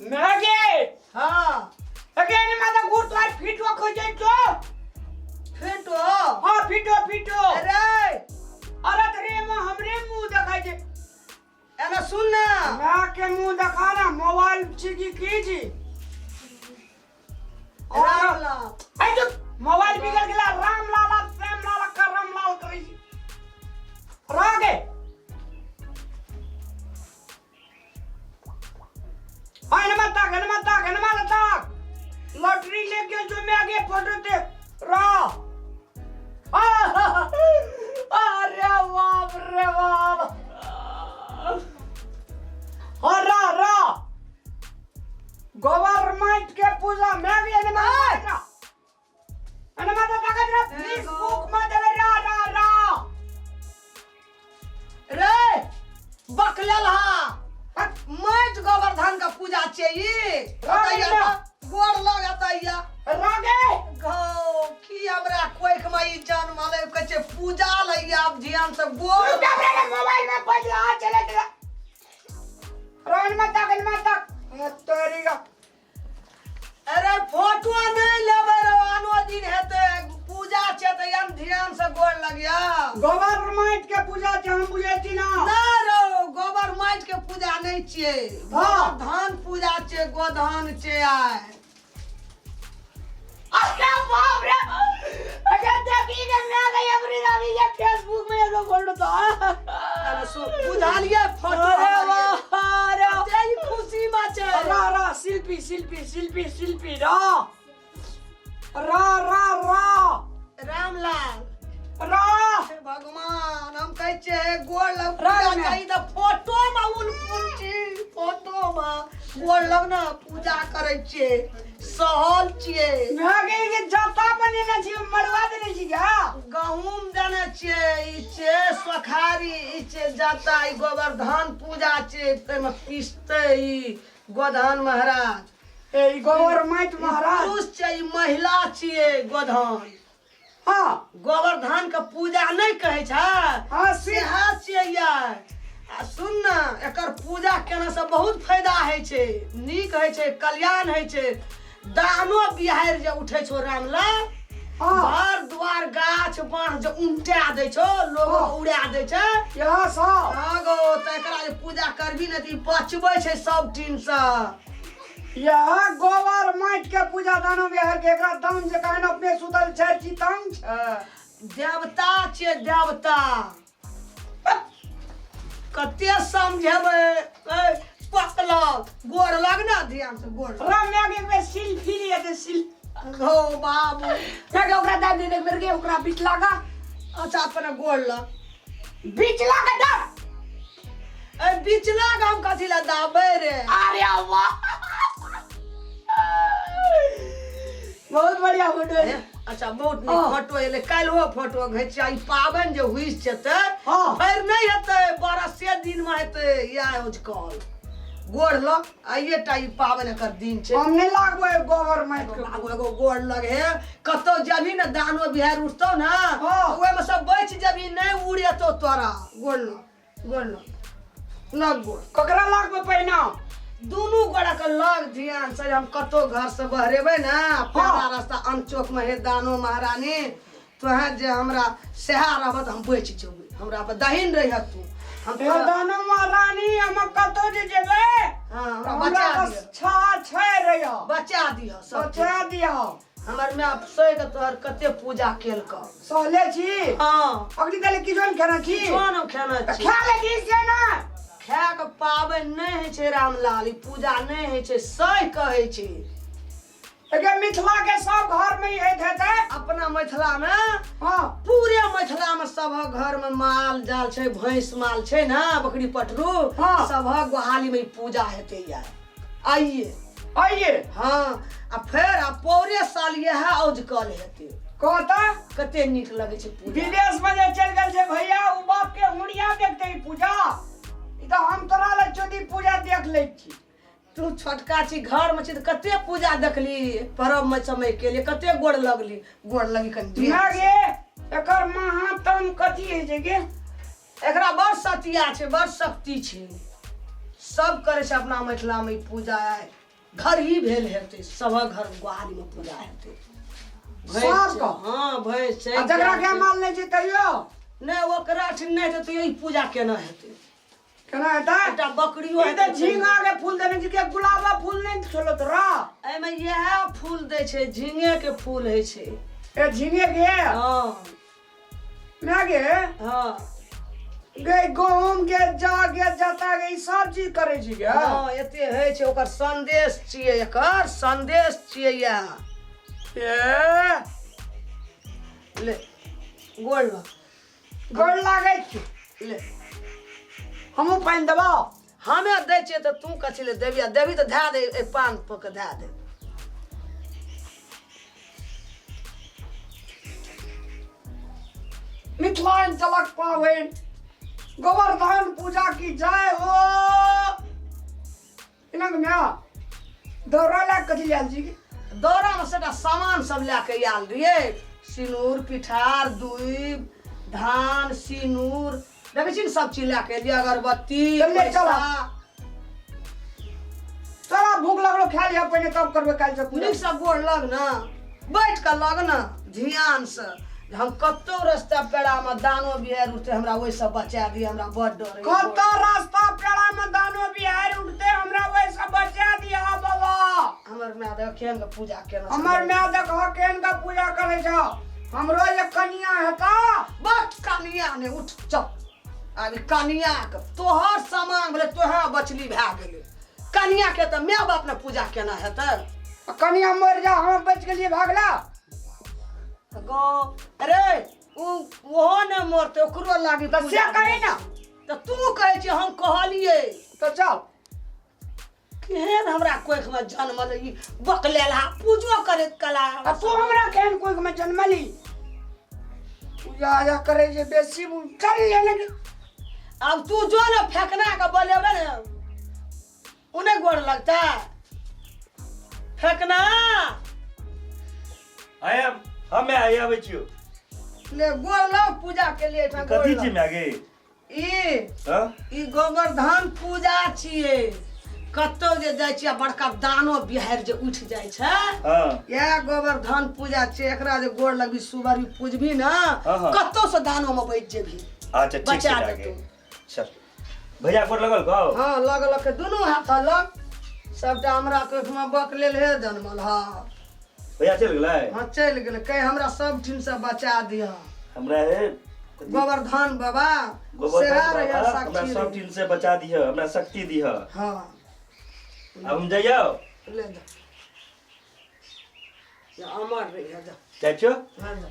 मैगे। हाँ। अगे ने माता गुड़ तोर फिटो खोजे तो। फिटो? हाँ, फिटो फिटो। अरे। अरे तोरे में हमरे मुंह देखाय छे। एना सुन ना। मैं के मुंह देखा ना, मोबाइल छी की की छी? राम लाल। ऐ जो मोबाइल बिगड़ गेला, राम लाल आ श्याम लाल का राम लाल करै छी। रागे। हाँ, एनमा ताक, एनमा ताक, एनमा ताक। लॉटरी लेके जो मैं आगे फोटो ते रा। अरे बाप रे बाप। हाँ, रा रा। गवर्नमेंट के पूजा मैं भी एनमा रा। एनमा ताक रा, फेसबुक में देवे रा रा रा। रे बकलेल हा माटि गोवर्धन के पूजा छियै ई। रागे ना। गोर लगतैया। रागे। गौ की हमरा कोख में ई जन्म हलै, कहै छै पूजा लैया, आब ध्यान से गोर। मोबाइल में पड़ला चले चले रोहन मत तक मत तक तोरी का। अरे फोटो नहीं लेबै रे, आनो दिन हेतै, पूजा छै तऽ यान ध्यान से गोर लगिया। गवर्नमेंट के पूजा छै, हम बुझै छी ना। ना रौ, गोबर माटि के पूजा नहीं छियै। हाँ। गोवर्धन पूजा छै, गोधन छै आइ। अरे बाप रे, अरे देखी के मैं गई अपनी दादी के फेसबुक में एगो फोटो तो। अरे सो बुझालियै फोटो। अरे हमर। वाह रे। कते ई खुशी में छै। रा रा शिल्पी शिल्पी शिल्पी शिल्पी रा रा रा रा। रामलाल। रा। हे भगवान, हम कहै छियै गोर लग राम पूजा ने। चाही तऽ फोटो में उन पुन छी, फोटो में गोर लग ना पूजा करै छियै, सहल छियै। मैं गई के जाता बनेने छी, मरवा देने छी क्या? गहूम देने छियै, ई छियै सोखारी, ई छियै जाता, ई गोवर्धन पूजा छियै, एहिमे पिसतै ई गोधन महाराज। ए ई गोबर माइट महाराज। पुरुष छियै, ई महिला छियै गोधन। हाँ। गोवर्धन के पूजा नहि कहै छै? हाँ। सेहा छियै यार। आ सुन ने, एकर पूजा केना से बहुत फायदा होइ छै, नीक होइ छै, कल्याण होइ छै। दानो बिहाड़ि जे उठै छौ रामलाल, हाँ। घर दुआर गाछ बाँस जे उनटा दै छौ, लोग हाँ। उड़ा दै छै। यह सब। हाँ गो, तऽ एकरा जे पूजा करबी ने तऽ ई बचबै छै सब टीन से। यह गोबर माटि के पूजा दानो बिहार के एकरा दान जे कहन अपने सुतल छै छी तंग छै। देवता छियै देवता, कते समझेबै। ए, पकलक गोर लग ना, ध्यान से गोर लग। राम के एक बेर सेल्फी लिए दे सिल। हो बाबू। मैं के ओकरा दे दे, एक बेर के ओकरा बीच लागा। अच्छा, अपना गोर लग। बीच लागा दब। ए बिचला के हम कथी ला दाबै रे? अरे वाह, बहुत बढ़िया फोटो है। अच्छा, बहुत नीक हाँ। फोटो एलै। काल्हि फोटो घिचा। ई पाबनि जे हुइस जेतै, हाँ। फेर नहि हेतै, बरसे दिनमे हेतै या आजकल। गोड़ लग, आइए टा ई पाबनि एकर दिन छै। हम नहीं लागबो गोबर माटि के। एगो एगो गोड़ लग हे, कतौ जेबही ने, दानो बिहार उठतौ ने, हाँ। ओहिमे सब बचि जेबही, नहि उड़ेतौ तोरा। गोड़ लग, गोड़ लग, लग गोड़। ककरा लागबो पहिना? दुनू गोड़ा के लग ध्यान से। हम कतौ घर से बहरेबै ने, पहला रास्ता अनचोक में हे दानो महारानी, तोहे जे हमरा सेहा रहब तऽ हम बचि जेबै। हमरा पर दहीन रहिह तू, हम हे दानो महारानी, हम कतौ जे जेबै, हाँ, हमरा हमरा बचा बस दिह। छा छै रहिह। बचा दिह सब। बचा दिह। हमर माय सहि के तोहर कते पूजा केलकौ। सहले छी? हाँ। अगली ताले किछो ने खेना छी? किछो ने खेना तऽ छी। खा ले छी से ना। खाए के पाबनि नहि होइ छै रामलाल, ई पूजा नहि होइ छै, सही कहै छै। एके मिथिला के सब घर में होइत हेतै। अपना मिथिला में? हाँ। पूरे मिथिला में सबक घर में माल जाल छै, भैंस माल छै ने, बकरी पटरू। हाँ। सबक गोहाली में ई पूजा हेतै यार, आइए। आइए। हाँ, आ फेर आ पौरे साल इएह औजकल हेतै। कहता। कते नीक लगै छै पूजा। विदेश में जे चलि गेल छै भैया, उ बाप के हुड़िया देखते ई पूजा। ई तऽ हम तोरा लग चोदी पूजा देख लै छी। तू छोटका छी, घर में छी तऽ कते पूजा देखली, परब में समय के लिए कते गोड़ लगली, गोड़ लगी कनि ढेर। ना गे, एकर महातम कथी होइ छै गे? एकरा बड़ सतिया छै, बड़ शक्ति छै, सब करै छै अपना मिथिला में ई पूजा आइ। घर ही भेल हेतै, सभक घर गुहारी में पूजा हेतै। भैंस सबके? हाँ, भैंस छै। आ जकरा गाय छै। माल नहि छै तैयो? नहि, ओकरा ठीक नहि हेतै तैयो ई पूजा केना हेतै? केना हेतै? एकटा बकरियो ई तऽ हेतै। झींगा के फूल देने छी के गुलाबा फूल नहि छलो तोरा? एहिमे इएह फूल दै छै, झींगे के फूल होइ छै। ए, झींगे के? हाँ। माय गे। हाँ। गे, गहूम गे, जा गे, जता गे, ई सब चीज करै छी गे? हाँ, एते होइ छै, ओकर संदेश छियै, एकर संदेश छियै इएह। ए। ले, गोड़ लग। गोड़ लागै छी। ले। हमहूँ पानि देबौ। हमे दै छियै तऽ तू कथी ले देबी? आ देबी तऽ धए दे, एहि पान पर के धए दे। मिथिलांचलक पाबनि गोवर्धन पूजा की जय हो। इनक माय दौड़ा लए कथी लायल छी? दौड़ामे सबटा सामान सब लए के आयल रहियै, सिनूर, पिठार, दूबि, धान, सिनूर, देखै छी ने, सब चीज लए के एलियै, अगरबत्ती। चल ले, चल। पैसा। तोरा भूख लगलो, खा लिह पहिने, तब करबै काल्हि से पूजा। नीकसँ गोड़ लग ने, बैठ कऽ लग ने ध्यानसँ। हम कतौ रस्ता पेड़ामे दानो बिहार उठते, हमरा ओहिसँ बचा दिअ, हमरा बड़ डर होइए। कतौ रास्ता पेड़ा में दानो बिहार उठते, हमरा ओहिसँ बचा दिया बाबा। हमर माय देख केहन के पूजा केना छै। हमर माय देख केहन के पूजा करै छौ। हमरो जे कनिया हेता। बस, कनिया ने, उठ चल। आब ई कनिया के तोहर सामान भेलै, तोहे बचली भए गेलै। कनिया के तऽ माय बाप ने पूजा केना हेतै? आ कनिया मरि जा, हम बचि गेलियै, भागला। गो अरे, उ ओहो ने मरतै, ओकरो लागी तऽ से पूजा। कही ने। तऽ तू कहै छी, हम कहलियै। तऽ चल। केहन हमरा कोखिमे जन्मल ई बकलेलहा, पूजो करैत कला। आ तू हमरा केहन कोखिमे जन्मली? पूजा आजा करै छै बेसी। चल ले। आब तू जो ने, फेकना के बोलेबै ने, उ नहि गोर लगता फेकना। आय, हमे आइ आबै छियौ। ले, गोर लग पूजा के लिए एहिठाम गोर कथी लग। छी माय गे? ई हाँ? ई गोवर्धन पूजा छियै। कतौ जे जाइ छियै, बड़का दानो बिहारि जे उठि जाइ छै, इएह गोवर्धन पूजा छियै। एकरा जे गोर लगबी, सुबरबी, पूजबी ने, हाँ, हाँ। कतौ से दानो में बचि जेबही। अच्छा, ठीक छै। बचा माय देतौ। गे, चल भैया, गोर लगल कहो। हाँ, लग लग के दुनू हाथ लग। सबटा हमरा कोखमे बक लेल हे जनमल। हाँ। भैया चलि गेलै? हाँ, चलि गेलै। कहे हमरा सब ठीन से बचा दिह। हमरा हे गोवर्धन बाबा। गोवर्धन सेहा रहिए बाबा, हमरा साक्षी सब रहिए। चीज से बचा दिह, हमरा शक्ति दिह। हाँ। अब हम जइयो। ले जा। जा, अमर रहिए, जा। जाइ छियौ। हाँ, जा।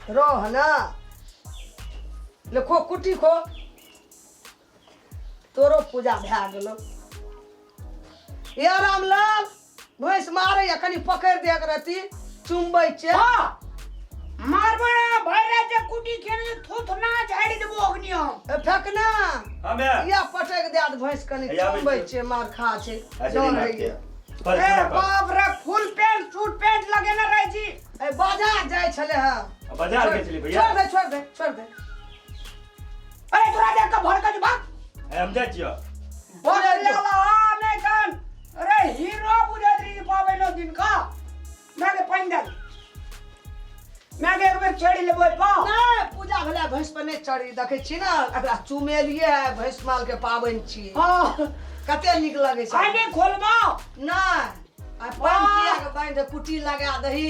रह ना, ले खो, कुटी खो। तोरो पूजा भए गेलो। या रामलाल, भैंस मारै या, कनि पकड़ि दे रति, चुमबै छै। हाँ, मारबो ना, भरि राति जे कुटी खेने थोथना झाड़ि देबो अग्नि हम। ए, फेकना। हमे या पटक दे दे भैंस कनि। हैया आबै चुमबै छियौ। छै, मार खा छै। अच्छा। डर नहीं मारते। होइए। कर ए पूरा कर। बाप रे, फुल पैंट सूट पैंट लगेने रहै छी। ए, बाजार जाइ छलै हँ। बाजार गेल छलियै भैया? छोड़ दे, छोड़ दे, छोड़ दे। अरे, तोरा देख के भड़कत भाग। ए, हम जाइ छियौ। बस लाला आ नहीं तन। अरे, हीरो बुझैत रही पाबैनो दिन का। मैं के पानि दे, मैं के एक बेर चढ़ि लेबै पा। नहि, पूजा भेलै, भैंस पर नहि चढ़ी। देखै छी ने, एकरा चुमेलियै है, भैंस माल के पाबनि छियै। हाँ। कते नीक लगै छै। आइ नहि खोलबा। नहि, आ पानि पिया के बान्हि दे, कुट्टी लगा दही,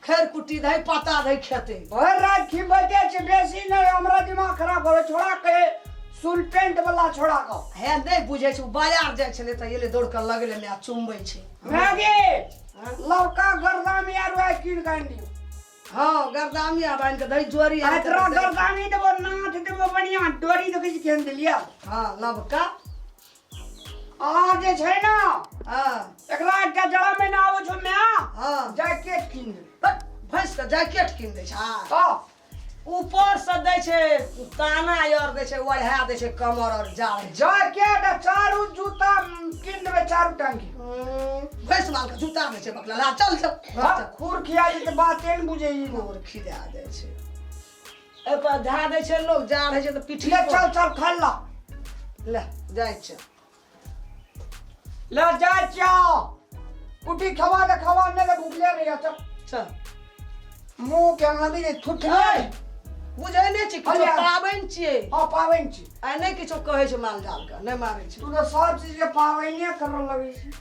खैर कुट्टी दही, पत्ता दही, खेतै। भरि राति खिबैते छै, बेसी नहि हमरा दिमाग खराब करे छोड़ा के, सुल पेंट वाला छोड़ा के। हे, नहि बुझै छै। ओ बाजार जाइ छलै तऽ एलै दौड़ कऽ, लगलै माय चुमबै छै। मैगी, लवका गर्दामी आर वएह कीन के आनि दियौ। हँ, गर्दामी आब आनि कऽ दही, जोड़ी आइ आनि कऽ तोरा दही। गर्दामी देबो, नाथ देबो, बढ़िया डोरी देखै छी केहन देलियै। हँ, लवका। आ जे छै ने, एकरा एकटा जड़ा महीना आबै छौ माय, जैकेट कीन दे। बट, भैंस के जैकेट कीन दै छै? तऽ ऊपर से दै छै ताना आर दै छै, ओढ़ा दै छै कमर और जाड़। जा के तऽ चारू जूता कीन देबै चारू टांगी। भैंस माल के जूता दै छै बकला। ला चल चल घर चल। खुर खिया जेतै, बाते ने बुझै ई। खुर खिजा दै छै, एहिपर धए दै छै लोक, जाड़ होइ छै तऽ पीठी ले चल चल खाइ ला। ले जाइ छै। ले जाइ छियौ, कुटी खवा दे, खवा नहि तऽ भुखले रहिया। चल। चल। मुँह के नदी जे थुथले। बुझै नहि छी किछो। हलिया। पाबनि छियै। हँ, पाबनि छी। आइ नहि किछो कहै छै, माल जाल के नहि मारै छै। तू तऽ सब चीज के पाबनिए करऽ लगै छी।